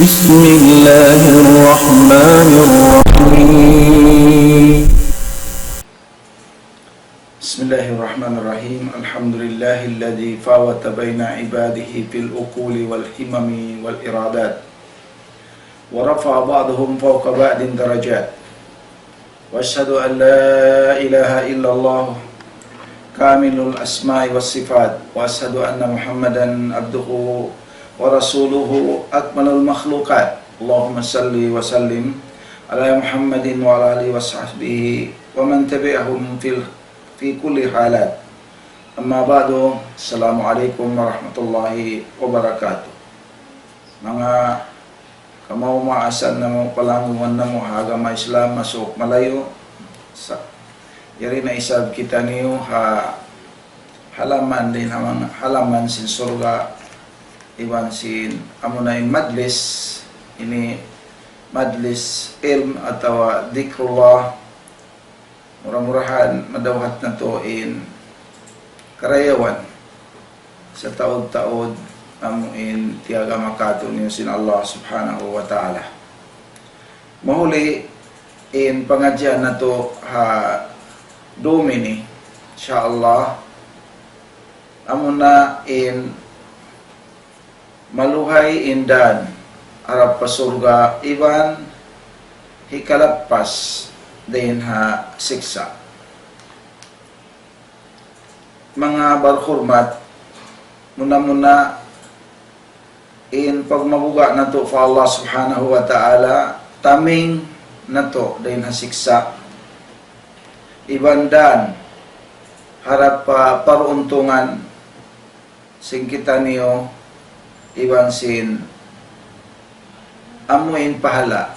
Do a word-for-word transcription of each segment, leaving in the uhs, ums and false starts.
بسم الله الرحمن الرحيم. بسم الله الرحمن الرحيم. الحمد لله الذي فاوت بين عباده في العقول والهمم والإرادات، ورفع بعضهم فوق بعض درجات. وأشهد أن لا إله إلا الله كامل الأسماء والصفات، وأشهد أن محمدا عبده ورسوله أكمل المخلوقات. اللهم صل وسلم على محمد وعلى آله وصحبه ومن تبعهم في ال-، في كل حالات. أما بعد، السلام عليكم ورحمة الله وبركاته. Manga kamaasan namu', palanggungan namu' ha agama Islam, masuuk malayu', sa-, yari na isab kitaniyu ha halaman dayn ha manga halaman sin surga', iban sin amuna in majlis, ini majlis ilm atawa dhikrullah. Mura-murahan madawhat natu' in karayawan sataud-taud amu in tiyagama katu'niyu sin Allah Subhanahu wa Ta'ala. Mahuli in pangadjian natu' ha dum ini, insya Allah, amuna in maluhay in dan harap pa surga' iban hikalappas dayn ha siksa'. Manga barhurmat, muna-muna in pagmabuga' natu' pa Allah Subhanahu wa Ta'ala, taming natu' dayn ha siksa'. Iban dan harap pa paruntungan sin kitaniyu iban sin amu in pahala'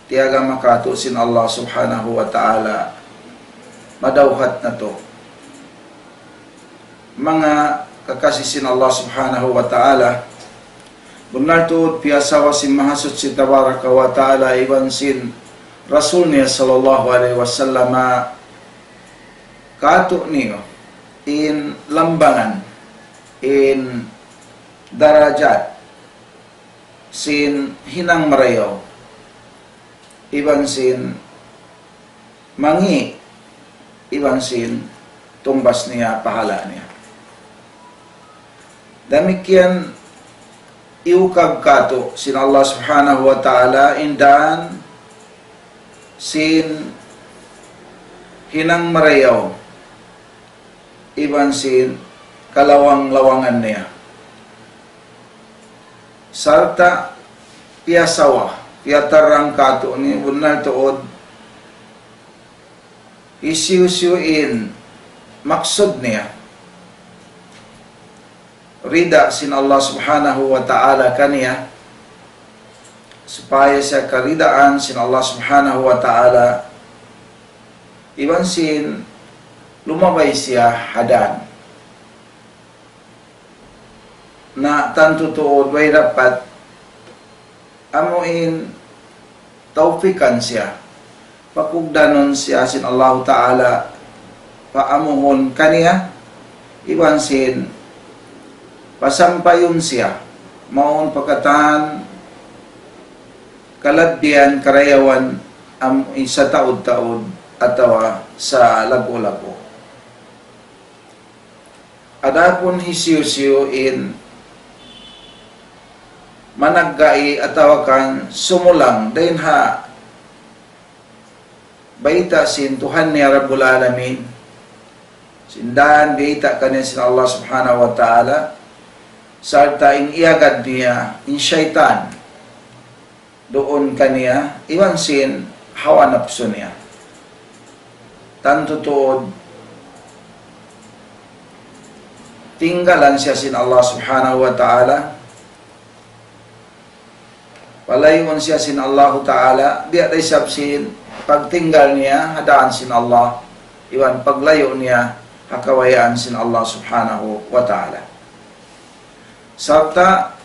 tiyagama katu' sin Allah Subhanahu wa Ta'ala madawhat natu'. Manga kakasi sin Allah Subhanahu wa Ta'ala, bunnal tuud piyasawa sin Mahasuchi Tabaraka wa Ta'ala iban sin Rasul niya sallallahu alayhi wasallam katu'niyu in lambangan, in darajat sin hinang marayaw, iban sin mangi', iban sin tungbas niya, pahala' niya. Damikkiyan iyukab katu' sin Allah Subhanahu wa Ta'ala in dan sin hinang marayaw iban sin kalawang-lawangan niya. Sarta' piyasawa, piyatarang katu' ini bunnal tuud hisiyu-siyu in maksud niya, rida sin Allah Subhanahu wa Ta'ala kaniya, supaya siya karidaan sin Allah Subhanahu wa Ta'ala, iban sin lumabay siya ha dan. Na tantu tuud way dapat amu in tawpikan siya, pakugdanun siya sin Allahu Ta'ala, paamuhun kaniya, iban sin pasampayun siya, mawn pa katan kalabbihan karayawan amu in sataud-taud atawa salaggu'-laggu'. Adapun hisiyu-siyu in managgai atawa kan sumulang dayn ha bayta' sin Tuhan niya Rabbul Alamin, sin dan biyayta' kaniya sin Allah Subhanahu wa Ta'ala, sarta' in iyagad niya in saytan duun kaniya iban sin hawa napsu niya. Tantu tuud, tinggalan siya sin Allah Subhanahu wa Ta'ala, palayuun siya sin Allahu Ta'ala, biya' da isab sin pagtinggal niya ha daan sin Allah, iban paglayu' niya ha kabayaan sin Allah Subhanahu wa Ta'ala. Sarta'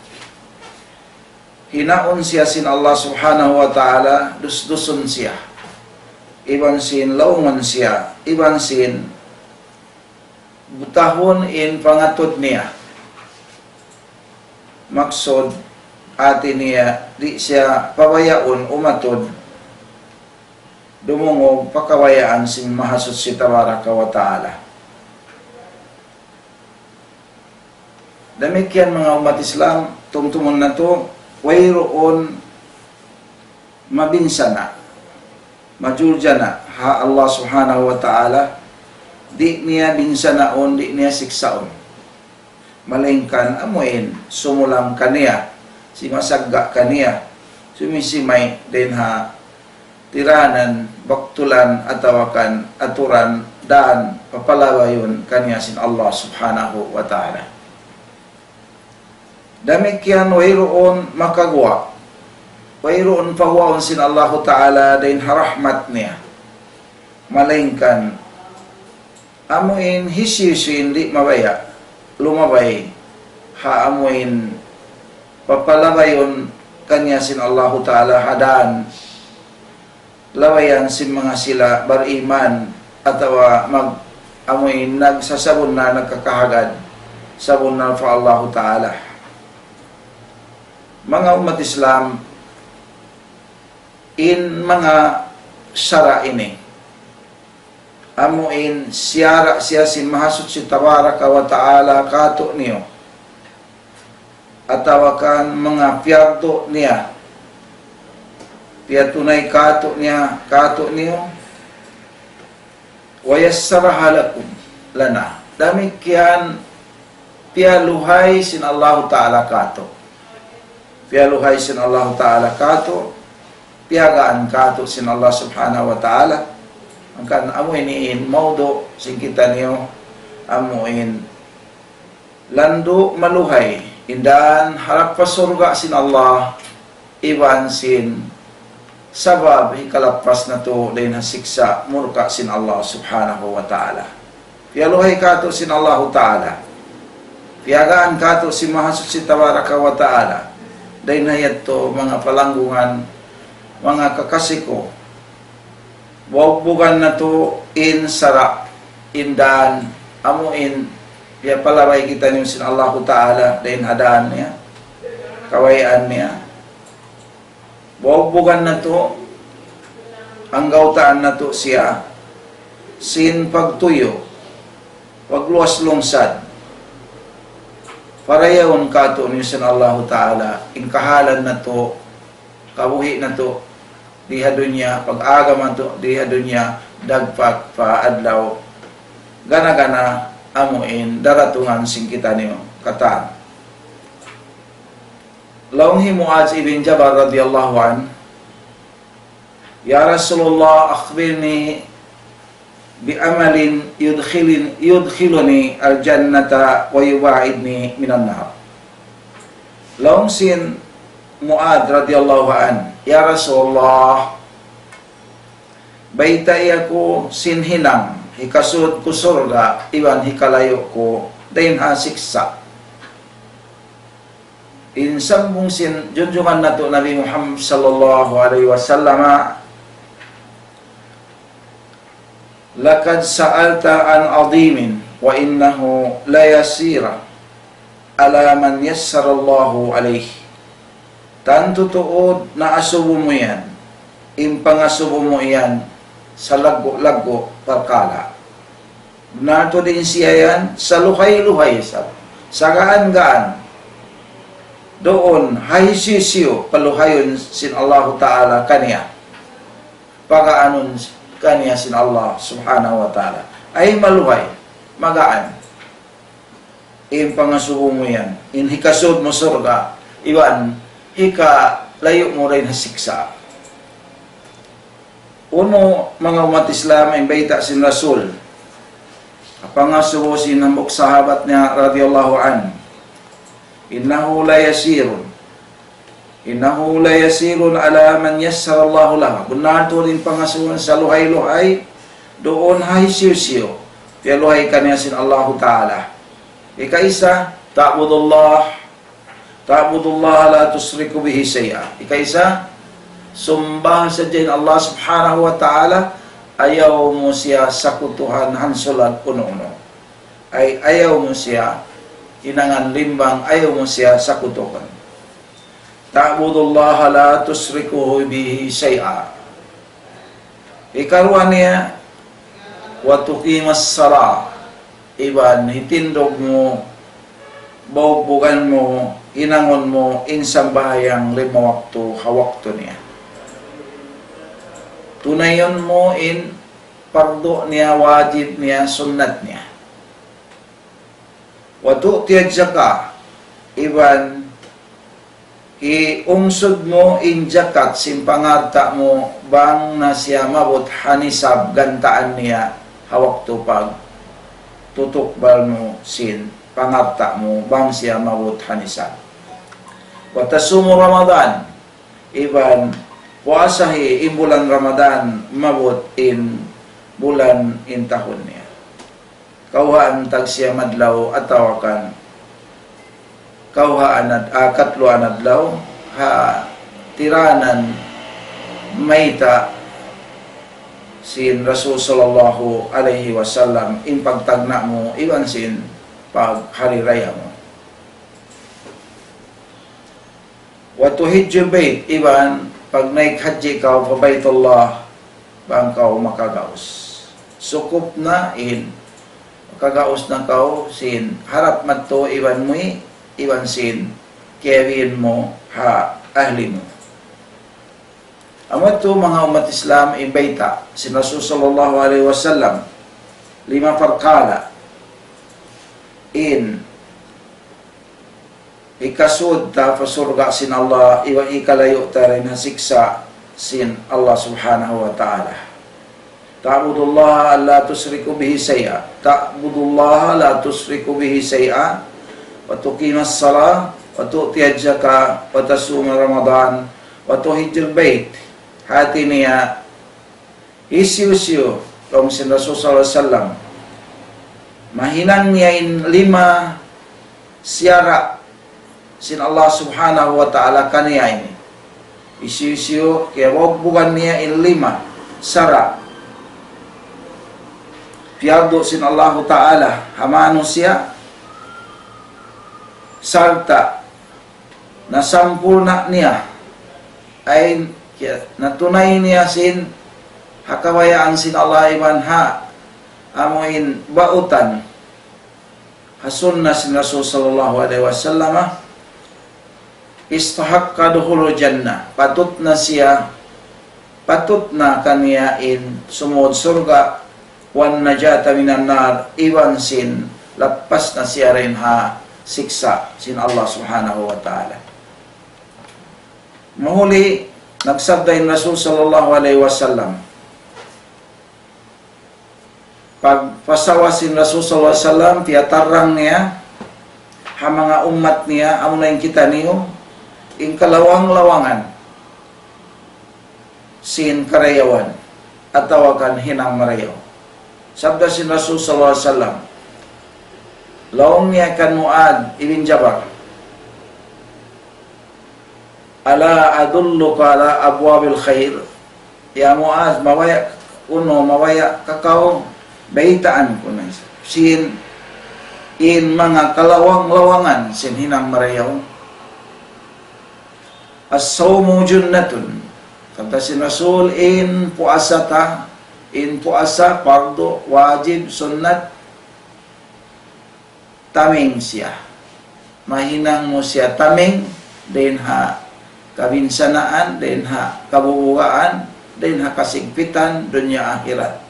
hinaun siya sin Allah Subhanahu wa Ta'ala, dus-dusun siya, iban sin laungun siya, iban sin butahun in pangatud niya. Maksud, hati niya, di' siya pabayaun umatud, dumungug pa kabayaan sin Mahasuchi Tabaraka wa Ta'ala. Damikkiyan manga ummat Islam, tumtumun natu', wayruun mabinsana', majurjana' ha Allah Subhanahu wa Ta'ala, di' niya binsanaun, di' niya siksaun. Malaingkan amuin sumulam kaniya, simasagga' kaniya, sumisimay dayn ha tiranan, baktulan, atawa kan aturan, dān papalabayun kaniya sin Allah Subhanahu wa Ta'ala. Damikkiyan wayruun makaguwa', wayruun paguwaun sin Allahu Ta'ala dayn ha rahmat niya. Malaingkan amuin hisiyu-siyu in di' mabaya', lumabay ha amuin papalabayun kaniya sin Allahu Ta'ala ha dān labayan sin manga sila bariman atawa mag-, amuin nagsasabunnal, nagkakahagad sabunnal pa Allahu Ta'ala. Manga ummat Islam, in manga sara' ini, amuin siyara' siya sin Mahasuchi Tabaraka wa Ta'ala kātu'niyu, atawa kan manga piyardu niya, piyatunay kātu' niya, kātu'niyu, ويسرها لكم, lana. Damikkiyan piyaluhay sin Allahu Ta'ala kātu'. Piyaluhay sin Allahu Ta'ala kātu', piyagaan kātu' sin Allah Subhanahu wa Ta'ala. Hangkan amu ini in maudu' sin kitaniyu, amuin landu' maluhay, in dān harap pa surga' sin Allah, iban sin sabab hikalappas natu' dayn ha siksa' murka' sin Allah Subhanahu wa Ta'ala. Piyaluhay kātu' sin Allahu Ta'ala. Piyagaan kātu' sin Mahasuchi Tabaraka wa Ta'ala. Dayn ha yadtu manga palanggungan, manga kakasi ku, bugbugan natu' in sara', in dān, amuin piyapalabay kitaniyu sin Allahu Ta'ala dayn ha dān niya, kabayaan niya. Bugbugan natu', anggawtaan natu' siya sin pagtuyu', pagluwas lungsad. Parayawun kātu'niyu sin Allahu Ta'ala in kahalan natu', kabuhi' natu' di ha dunya, pag-agama natu' di ha dunya, dagpak pa adlaw gana-gana amuin daratungan sin kitaniyu katan. Laung hi Muadz ibn Jabal radiyallahu anhu, يا رسول الله أخبرني بعمل يدخلني، يدخلني الجنة ويباعدني من النار. Laung sin Muadz radiyallahu anhu, "Ya Rasulullah, baytai aku sin hinang hikasud ku surga' iban hikalayu' ku dayn ha siksa'." In sambung sin junjungan natu' Nabi Muhammad sallallahu alayhi wasallam, لقد سألت عن عظيم وإنه ليسير على من يسر الله عليه. Tantu tuud naasubu mu yan, in pangasubu mu yan salaggu'-laggu' parkala'. Bunnal tuud in siya yan saluhay-luhay isab, sagaan-gaan duun ha hisiyu-siyu paluhayun sin Allahu Ta'ala kaniya, pagaanun kaniya sin Allah Subhanahu wa Ta'ala. Ay maluhay, magaan in pangasubu mu yan, in hikasud mu surga', iban hikalayu' mu dayn ha siksa'. Unu, manga ummat Islam, in bayta' sin Rasul, pangasubu sin hambuuk sahabat niya radiyallahu anhu, إنه ليسير، إنه ليسير على من يسر الله له. Bunnal tuud in pangasubu saluhay-luhay duun ha hisiyu-siyu piyaluhay kaniya sin Allahu Ta'ala. Ikaisa, تعبد الله تعبد الله لا تشرك به شيئا. Ikaisa, sumba sadja in Allah Subhanahu wa Ta'ala, ayaw mu siya sakutuhan hansulag unu-unu. Ay, ayaw mu siya hinangan limbang, ayaw mu siya sakutuhan. تعبد الله لا تشرك به شيئا. Hikaruwa niya, وتقيم الصلاة, iban hitindug mu, bugbugan mu, hinangun mu in sambahayang lima waktu ha waktu niya. Tunayun mu in pardu niya, wajib niya, sunnat niya. وتؤتي الزكاة, iban hiungsud mu in jakat sin pangalta' mu bang na siya maabut ha nisab gantaan niya ha waktu pagtutukbal mu sin pangalta' mu bang siya maabut ha nisab. وتصوم رمضان, iban puasahi in bulan Ramadan maabut in bulan in tahun niya. Kawhaan tagsiyam adlaw atawa kan kawhaan ad-, ah, katluan adlaw ha tiranan mayta' sin Rasul sallallahu alayhi wasallam in pagtagna' mu iban sin paghariraya mu. وتحج البيت, iban pagnaik hajji kaw pa Baytullah, bang kaw makagaus. Sukup na in, makagaus na kaw sin harap madtu iban muwi', iban sin kiyawin mu ha ahli mu. Amu yadtu manga ummat Islam in bayta' sin Rasul sallallahu alayhi wasallam, lima parkala' in hikasud ta pa surga' sin Allah, iban hikalayu' ta dayn ha siksa' sin Allah Subhanahu wa Ta'ala. تعبد الله لا تشرك به شيئا، تعبد الله لا تشرك به شيئا، وتقيم الصلاة، وتؤتي الزكاة، وتصوم رمضان، وتحج البيت. Hati niya, hisiyu-siyu, laung sin Rasul sallallahu alayhi wasallam, mahinang niya in lima siyara' sin Allah Subhanahu wa Ta'ala kaniya ini. Hisiyu-siyu kiyabugbugan niya in lima sara' piyardu sin Allahu Ta'ala ha manusiya', sarta' nasampurna' niya, ay, kiya-, natunay niya sin ha kabayaan sin Allah iban ha amuin bautan ha sunna sin Rasul sallallahu alayhi wasallam, استحق دخول الجنة, patut na siya, patut na kaniya in sumud surga', والنجاة من النار, iban sin lappas na siya dayn ha siksa' sin Allah Subhanahu wa Ta'ala. Mahuli, nagsabda in Rasul sallallahu alayhi wasallam, pagpasawa sin Rasul sallallahu alayhi wasallam, piyatarrang niya ha manga ummat niya, amuna in kitaniyu, in kalawang-lawangan sin karayawan atawa kan hinang marayaw. Sabda sin Rasul sallallahu alayhi wasallam, laung niya kan Muadh ibn Jabal, ألا أدلك على أبواب الخير؟ Ya Muadh, mabaya' kunu', mabaya' ka kaw baytaan ku na sin in manga kalawang-lawangan sin hinang marayaw. الصوم جنة. Kata sin Rasul, in puasa ta, in puasa, pardu, wajib, sunnat, taming siya. Mahinang mu siya taming, dayn ha kabinsanaan, dayn ha kabubugaan, dayn ha kasigpitan, dunya akhirat.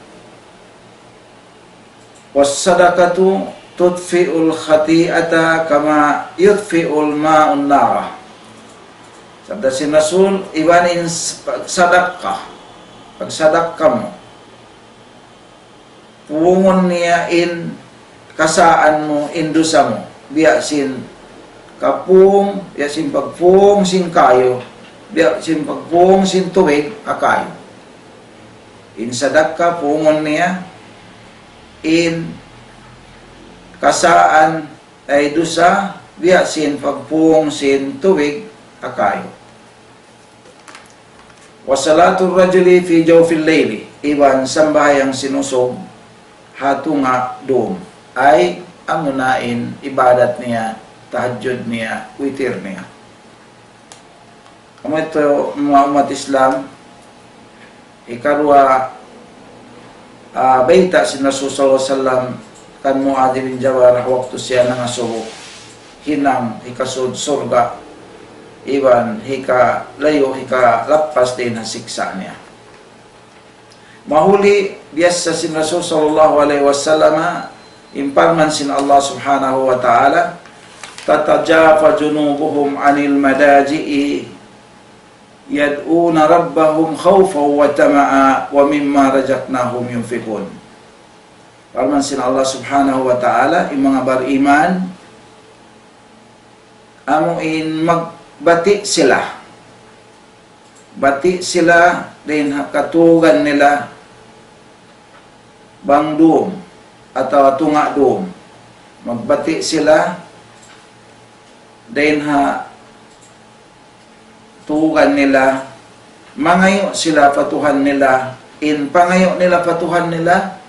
والصدقة تطفئ الخطيئة كما يطفئ الماء النار. Sabda sin Rasul, iban in s-, pagsadakka, pagsadakka mu, pungun niya in kasaan mu, in dusa mu, biya' sin kapung, biya' sin pagpung sin kayu, biya' sin pagpung sin tubig ha kayu. In sadakka pungun niya in kasaan ay dusa biya' sin pagpung sin tubig ha kayu. وصلاة الرجل في جوف الليل, iban sambahayang sin usug ha tunga' dum, ay amuna in ibadat niya, tahajjud niya, witir niya. Amu yadtu manga ummat Islam, hikaruwa, ah, bayta' sin Rasul sallallahu alayhi wasallam kan Muadh bin Jabal waktu siya nangasubu hinang hikasud surga' iban hikalayu', hikalappas dayn ha siksa' niya. Mahuli biyassa sin Rasul sallallahu alayhi wasallam in parman sin Allah subhanahu wa ta'ala, تتجافى جنوبهم عن المضاجع يدعون ربهم خوفا وطمعا ومما رزقناهم ينفقون. Parman sin Allah subhanahu wa ta'ala, in manga bariman, amu in magbati' sila. Bati' sila dayn ha katugan nila bang dum atawa tunga' dum. Magbati' sila dayn ha tugan nila, mangayu' sila pa Tuhan nila, in pangayu' nila pa Tuhan nila,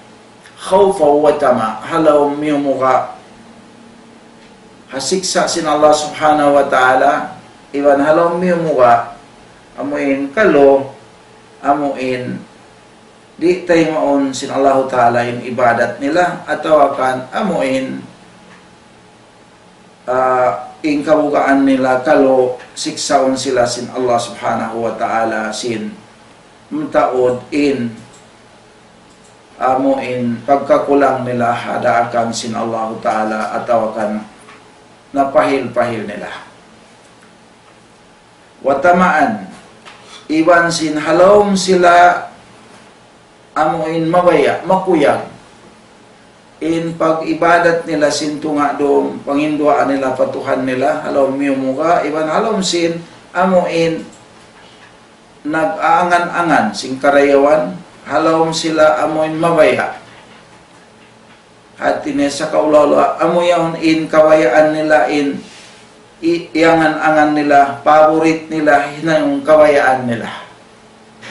خوفا وطمعا, ha lawm miyumuga' ha siksa' sin Allah subhanahu wa ta'ala, iban ha lawm miyumuga', amu in kalu, amu in di' taymaun sin Allahu ta'ala in ibadat nila, atawa kan amu in, ah, in kabugaan nila kalu siksaun sila sin Allah subhanahu wa ta'ala sin mataud in amu in pagkakulang nila ha daakan sin Allahu ta'ala atawa kan napahil-pahil nila. وطمعا, iban sin ha lawm sila amu in mabaya', makuyag in pag-ibadat nila sin tunga' dum, panginduwaa nila pa Tuhan nila, ha lawm miyumuga', iban ha lawm sin amu in nag-aangan-angan sin karayawan, ha lawm sila amu in mabaya'. Hati niya sa kaula-ula, amu yaun in kabayaan nila in i-, iyangan-angan nila, paborit nila, hinang kabayaan nila.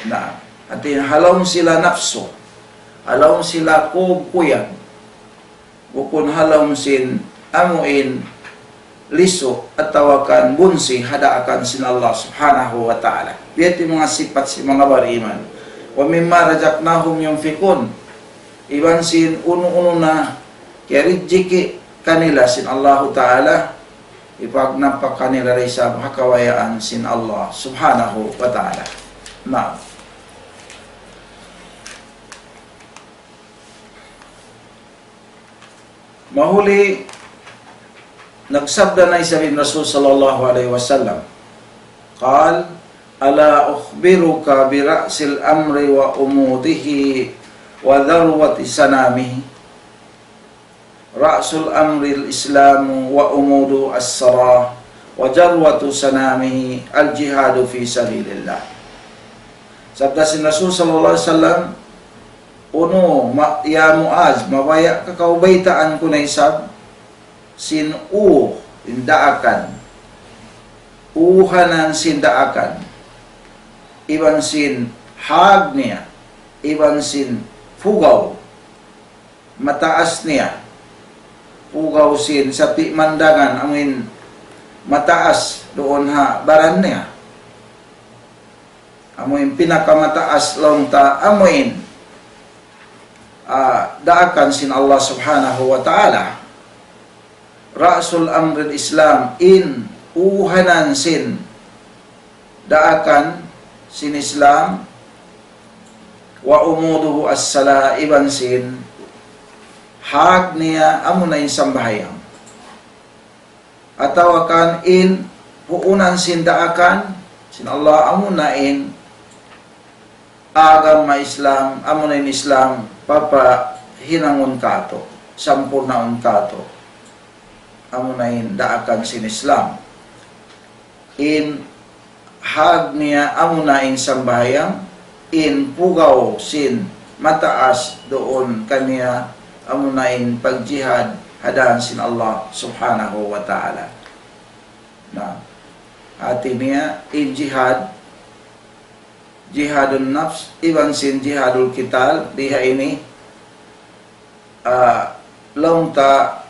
Na, hati niya ha lawm sila napsu, ha lawm sila kub-, kuyag, bukun ha lawm sin amu in lisu' atawa kan bunsi ha daakan sin Allah subhanahu wa ta'ala. Biya' ha yan in manga sipat sin manga bariman. ومما رزقناهم ينفقون. Iban sin unu-unu na kiyarijiki' kanila sin Allahu ta'ala, ipagnampak kanila da isab ha kabayaan sin Allah subhanahu wa ta'ala. Naam. Mahuli, nagsabda na isab in Rasul sallallahu alayhi wasallam, قال: ألا أخبرك برأس الأمر وعموده وذروة سنامه؟ رأس الأمر الإسلام وعموده الصلاة وذروة سنامه الجهاد في سبيل الله. Sabda sin Rasul sallallahu alayhi wasallam, "Unu, ma-, ya Muaz, mabaya' ka kaw baytaan ku na isab sin u-, in daakan, uhanan sin daakan, iban sin hag niya, iban sin pugaw, mataas niya, pugaw sin sapi' mandangan, amuin mataas duun ha baran niya." Amuin pinakamataas laung ta amuin, ah, daakan sin Allah subhanahu wa ta'ala. رأس الأمر الإسلام, in uhanan sin daakan sin Islam, وعموده الصلاة, iban sin hag niya amuna in sambahayang. Atawa kan in puunan sin daakan sin Allah amuna in agama Islam, amuna in Islam, papahinangun katu', sampurnaun katu'. Amuna in daakan sin Islam. In hag niya amuna in sambahayang, in pugaw sin mataas duun kaniya amuna in pagjihad ha dān sin Allah subhanahu wa ta'ala. Na, hāti niya in jihad, jihadun nafs, iban sin jihadul qital, di ha ini, ah, laung ta,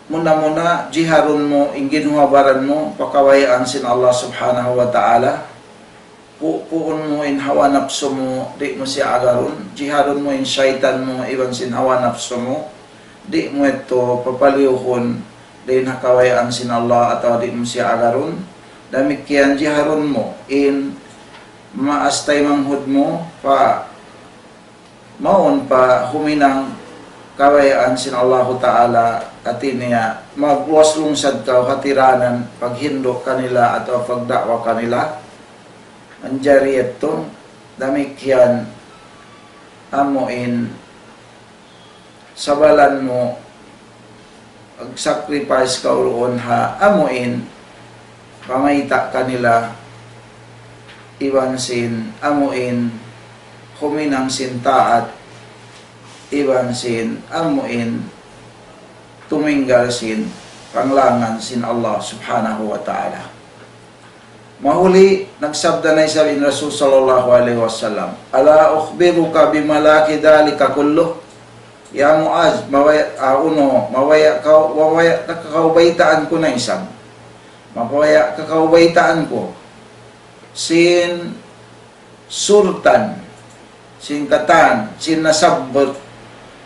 muna-muna, jihadun mu, in ginhawa-baran mu, pa kabayaan sin Allah subhanahu wa ta'ala. Pu-, puun mu in hawa napsu mu, di' mu siya agarun, jihadun mu in saytan mu, iban sin hawa napsu mu, di' mu yadtu papaliyuhun, dayn ha kabayaan sin Allah atawa di' mu siya agarun, damikkiyan jihadun mu, in maas taymanghud mu, pa mawn pa huminang kabayaan sin Allahu Ta'ala, hati niya, magluwas lungsad kaw ha tiranan, paghindu' kanila atawa pagda'wa kanila, manjari yadtu, damikkiyan amu in sabalan mu, mag-sacrifice kaw duun ha amu in pamayta' kanila, iban sin amu in huminang sin taat, iban sin amu in tuminggal sin panglangan sin Allah Subhanahu wa Ta'ala. Mahuli, nagsabda na isab in Rasul sallallahu alayhi wasallam, ألا أخبرك بملاك ذلك كله؟ Ya Muaz, mabaya', ah, unu, mabaya' kaw, mabaya' ta kaw baytaan ku na isab. Mabaya' ta kaw baytaan ku. Sin sultan, sin katan, sin nasabbut,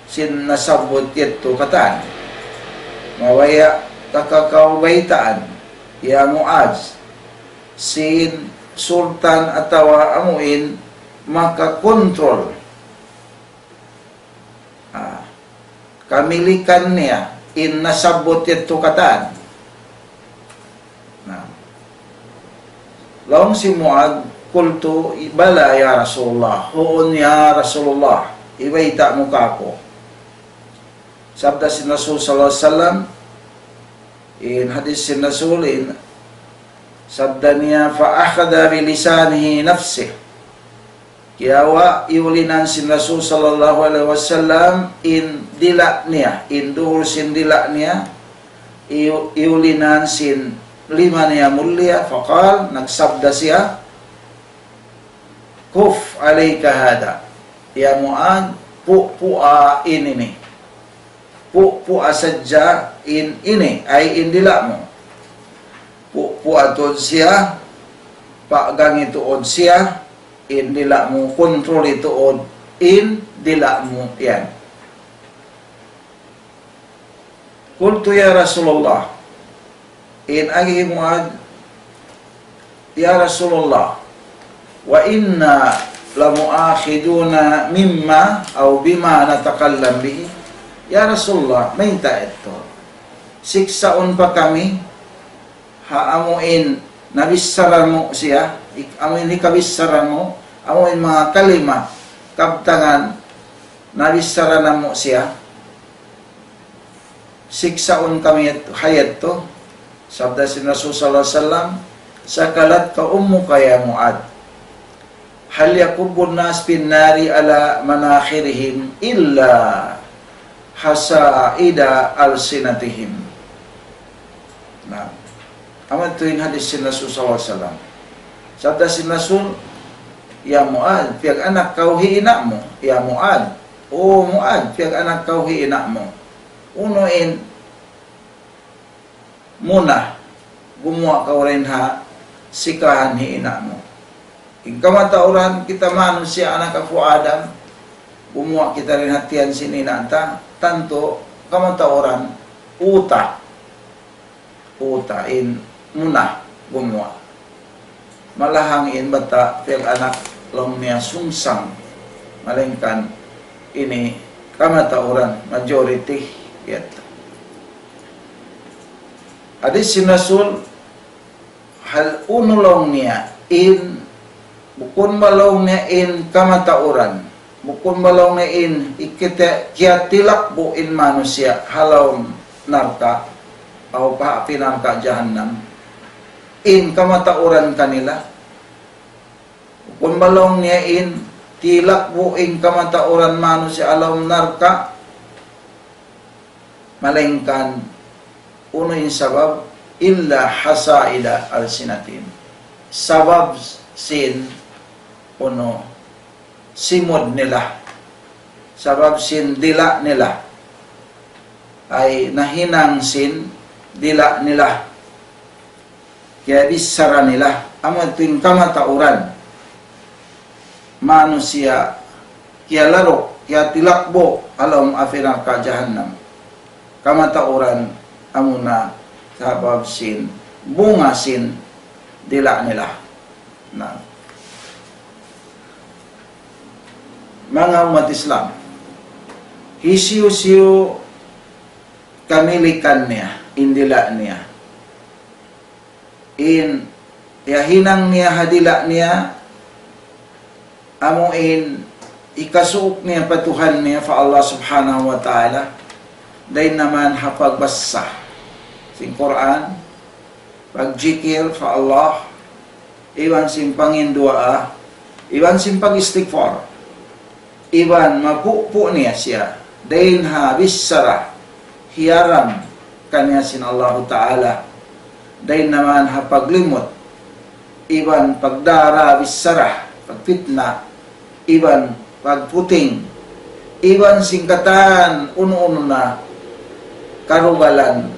sin nasabbut yadtu katan. Mabaya' ta kaw baytaan, ya Muaz, sin sultan atawa amu in makakontrol. Ah, kamilikan niya, in nasabbut yadtu katan. Na. Laung hi Muaz, قلت بلى يا رسول الله. Huun ya Rasulullah, ibayta' mu kāku'. Sabda sin Rasul sallallahu alayhi wasallam, in hadith sin Rasul in, sabda niya, فأخذ بلسان نفسه. Kiyawa', iyulinan sin Rasul sallallahu alayhi wasallam in dila' niya, in duhul sin dila' niya, iyu-, iyulinan sin lima niya mulia, فقال, nagsabda siya, كف عليك هذا. Ya Muaz, pu'-pu'a in ini. Pu'-pu'a sadja in ini, ay in dila' mu. Pu'-pu'a tuud siya, paggangi tuud siya, in dila' mu, kontroli tuud in dila' mu yan. قلت يا رسول الله. In agi hi Muaz, يا رسول الله، وإنا لمؤاخذون مما أو بما نتكلم به. Ya Rasulullah, mayta' yadtu? Siksaun pa kami, ha amu in nabichara mu siya, ik-, amu in hikabichara mu, amu in manga kalima, kabtangan, nabichara namu' siya. Siksaun kami yadtu, ha yadtu. Sabda sin Rasul sallallahu alayhi wasallam, ثكلتك أمك يا معاذ. هل يكب الناس في النار على مناخرهم إلا حصائد ألسنتهم. Na. Amu yadtu in hadith sin Rasul sallallahu alayhi wasallam. Sabda sin Rasul, "Ya Muaz, piyag-anak kaw hi ina' mu, ya Muaz. O Muaz, piyag-anak kaw hi ina' mu. Unu in muna, gumuwa' kaw dayn ha sikahan hi ina' mu. In kamatauran kita manusiya' anak apu' Adam, gumuwa' kita dayn ha tiyan sin ina' ta, tantu kamatauran uta', uta' in muna gumuwa'. Malahang in bata' piyag-anak laung niya sungsang, malaingkan ini kamatauran, majority yadtu." Hadith sin Rasul, hal unu laung niya in, bukun ba laung niya in kamatauran, bukun ba laung niya in ikite-, kiyatilakbu' in manusiya' ha lawm narka', atawa pa api narka' jahannam, in kamatauran kanila? Bukun ba laung niya in tilakbu' in kamatauran manusiya' ha lawm narka'? Malaingkan, unu in sabab? إلا حصائد ألسنتهم. Sabab sin, unu, simud nila. Sabab sin dila' nila. Ay nahinang sin dila' nila. Kiyabichara nila, amu yadtu in kamatauran. manusiya' kiyalaruk, kiyatilakbu' ha lawm api narka' jahannam. Kamatauran amuna sabab sin bunga sin dila' nila. Na, manga ummat Islam, hisiyu-siyu kamilikan niya, in dila' niya. In, ya hinang niya ha dila' niya, amu in hikasuuk niya pa Tuhan niya, pa Allah Subhanahu wa Ta'ala, dayn naman ha pagbassa sin Qur'an, pagjikil pa Allah, iban sin panginduwaa, iban sin pag-istighfar. Iban mapupu' niya siya dayn ha bichara hiyaram kaniya sin Allahu Ta'ala, dayn naman ha paglimut, iban pagdara bichara, pagpitna, iban pagputing, iban sin katan unu-unu na karugalan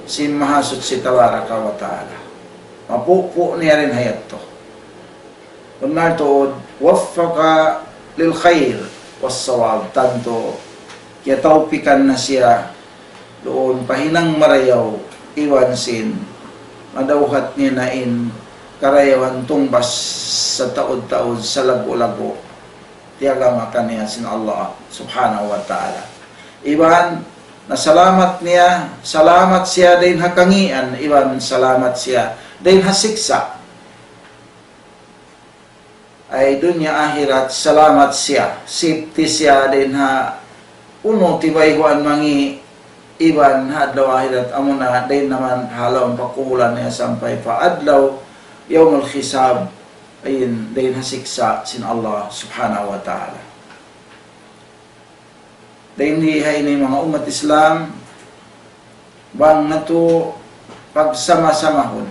sin Mahasuchi Tabaraka wa Ta'ala. Mapupu' niya dayn ha yadtu. Bunnal tuud, وفق للخير والصواب. Tantu, kiyatawpikan na siya duun pa hinang marayaw iban sin madawhat niya na in karayawan tungbas sataud-taud, salaggu'-laggu'. Tiyagama kaniya sin Allah Subhanahu wa Ta'ala. Iban, nasalamat niya, salamat siya dayn ha kangīan, iban salamat siya dayn ha siksa'. Ay dunya ahirat, salamat siya, safety siya dayn ha unu tibayhuan mangī', iban ha adlaw ahirat amuna dayn naman ha lawm pakubulan niya sampay pa adlaw yawmul hisab, ayn dayn ha siksa' sin Allah Subhanahu wa Ta'ala. Dayn di ha ini manga ummat Islam, bang natu' pagsama-samahun,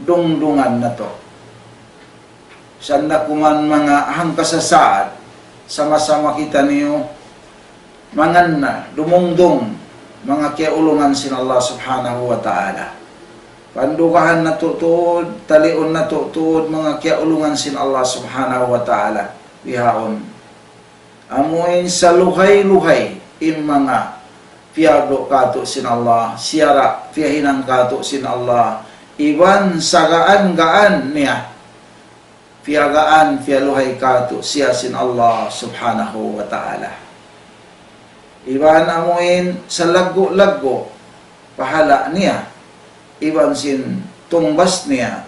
dungdungan natu'. Sanda kuman manga hangkasasaat, sama-sama kitaniyu mangannal, dumungdung, manga kiyaulungan sin Allah Subhanahu wa Ta'ala. Pandugahan natu' tuud, taliun natu' tuud, manga kiyaulungan sin Allah Subhanahu wa Ta'ala. Bihaun. Amu in saluhay-luhay in manga piyagdu' kātu' sin Allah, siyara' piyahinang kātu' sin Allah, iban sagaan-gaan niya, piyagaan, piyaluhay kātu' siya sin Allah Subhanahu wa Ta'ala. Iban amu in salaggu'-laggu' pahala' niya, iban sin tungbas niya,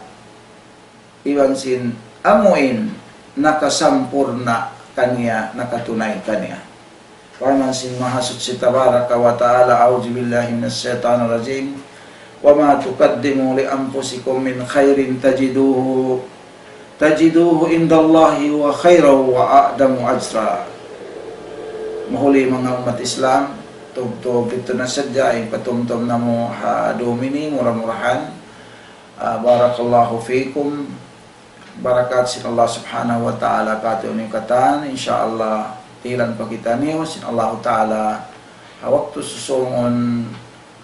iban sin amu in nakasampurna' kaniya, nakatunay kaniya. Parman sin Mahasuchi Tabaraka wa Ta'ala, أعوذ بالله من الشيطان الرجيم. وما تقدموا لأنفسكم من خير تجدوه، تجدوه عند الله هو خيرا وأعظم أجرا. Mahuli manga ummat Islam, tubtub bitu na sadja in patumtum namu' ha dum ini, mura-murahan. Ah, barakallahu fikum. Barakat sin Allah Subhanahu wa Ta'ala kātu'niyu katan, insya Allah, dihilan pa kitaniyu sin Allahu Ta'ala ha waktu susūngun,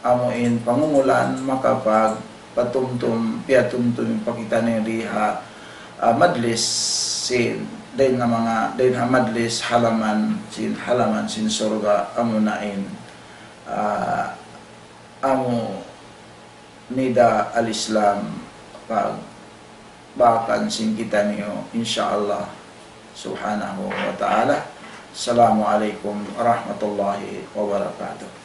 amu in pangumulan, makapag patumtum, piyatumtum pa kitaniyu di ha, ah, majlis sin, dayn ha manga, dayn ha majlis halaman sin, halaman sin surga', amuna in, ah, amu Nida al-Islam, pagbakan sin kitaniyu, insya Allah Subhanahu wa Ta'ala. Assalamu alaykum warahmatullahi wabarakatuh.